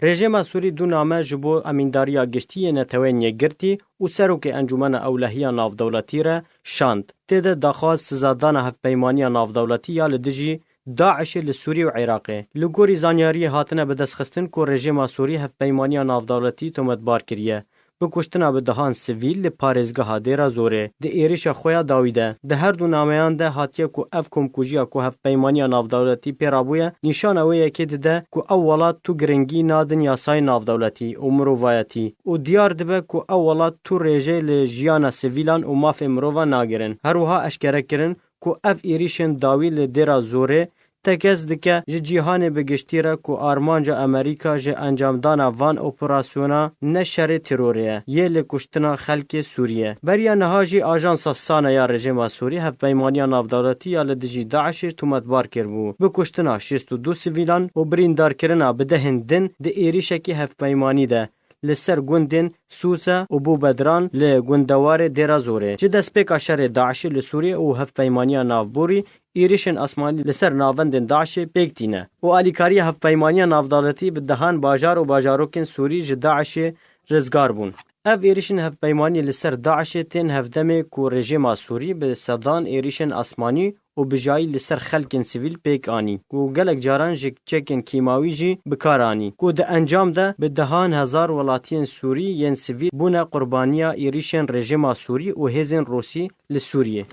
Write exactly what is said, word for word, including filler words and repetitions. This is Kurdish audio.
Rejêma Sûrî du name ji bo Emîndariya Giştî yê Neteweyên Yekgirtî û Serokê Encûmena Ewlehiya Navdewletî re şand. Tê de daxwaz sizadana Hevpeymaniya Navdewletî ya li dijî DAIŞê li Sûrî û Iraqê. Li gorî zanyariyê hatine bidestxistin ku rejêma Sûrî Hevpeymaniya Navdewletî tometbar kiriye bi kuştina bi dehan sivîl li parêzgeha Dêra Zorê di êrişa xwe ya dawî de. Di her du nameyan de hatiye ku ev komkujiya ku Hevpeymaniya Navdewletî pê rabûye, nîşana wê yekê dide ku ew welat tu giringî nadin yasayên navdewletî û mirovayetî û diyar dibe ku ew welat tu rêjê li jiyana sivîlan û mafê mirovan nagirin. Her wiha eşkere kirin ku ev êrişên dawî li Dêra Zorê tekez dike ji cîhanê bi giştî re ku armanca Amerîka ji encamdana van operasyona ne şerê terorê ye, yê li kuştina xelkê Sûrî ye. Beriya niha jî Ajansa SANA ya rejêma Sûrî Hevpeymaniya Navdewletî ya li dijî DAIŞê tometbar kiribû bi kuştina şêst û du sivîlan û birîndarkirina bi dehên din di êrişekî hevpeymanî de li ser gundên Sûse û Bûbedran li gundewarê Dêra Zorê. Ji destpêka şerê DAIŞê li Sûriyê û Hevpeymaniya Navborî êrişên asmanî li ser navendên DAIŞê pêk tîne û alîkariya Hevpeymaniya Navdewletî bi dehan bajar û bajarokên Sûrî ji DAIŞê rizgar bûn. Ev êrişên hevpeymanî li ser DAIŞê tên hevdemê ku rejêma Sûrî bi sedan êrişên asmanî û bijayî li ser xelkên sivîl pêk anî, ku gelek caran ji çekên kîmawî jî bi kar anî, ku di encam de bi dehan hezar welatiyên Sûrî yên sivîl bûne qurbaniya êrişên rejîma Sûrî û hêzên Rûsî li Sûriyê.